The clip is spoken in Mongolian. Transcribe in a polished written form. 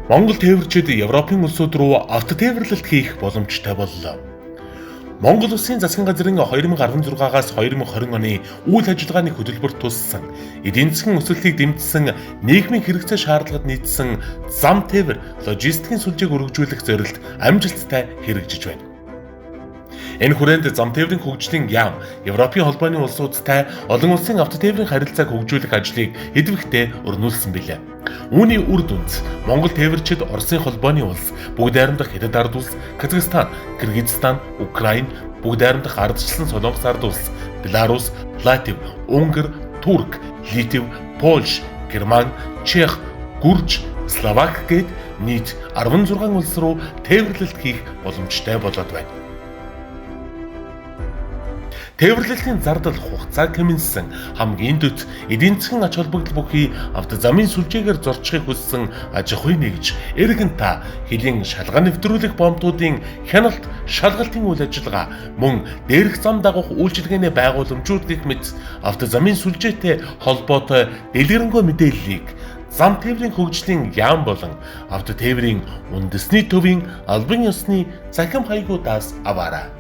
Монгол тээвэрчид Европын улсууд руу автотээвэрлэлт хийх боломжтой боллоо. Монгол Улсын засгийн газрын 2016-аас 2020 оны үйл ажиллагааны хөтөлбөрт туссан эдийн засгийн өсөлтийг дэмжсэн нийгмийн хэрэгцээ шаардлагад нийцсэн зам тээвэр логистикийн сүлжээг өргөжүүлэх зорилт амжилттай хэрэгжиж байна. Энэ хүрээнд зам тээврийн хөгжлийн яам Европын холбооны улсуудтай олон улсын автотээврийн харилцааг хөгжүүлэх ажлыг идэвхтэй өрнүүлсэн билээ. Үүний үр дүнд Монгол тээвэрчид Оросын холбооны улс, Бүгд найрамдах Хятад ард улс, Казахстан, Кыргызстан, Украин, Бүгд найрамдах ардчилсан Солонгос ард улс, Беларус, Латв, Унгар, Турк, Литв, Польш, Герман, Чех, Гүрж, Словак гээд нийт 16 улс руу тээвэрлэлт хийх боломжтой болоод байна. Тээвэрлэлтийн зардал хугацаа хэмнэсэн хамгийн дөт эдийн засгийн ач холбогдол бүхий автозамын сүлжээгээр зорчихыг хүссэн аж ахуйн нэгж эргэн та хөлийн шалгаа нэвтрүүлэх бомтуудын хяналт шалгалтын үйл ажиллагаа мөн дээрх зам дагуух үйлчилгээний байгууламжууд гэх мэт автозамын сүлжээтэй холбоотой дэлгэрэнгүй мэдээллийг зам тээврийн хөгжлийн яам болон автотээврийн үндэсний төвийн албан ёсны цахим хаягуудаас аваарай.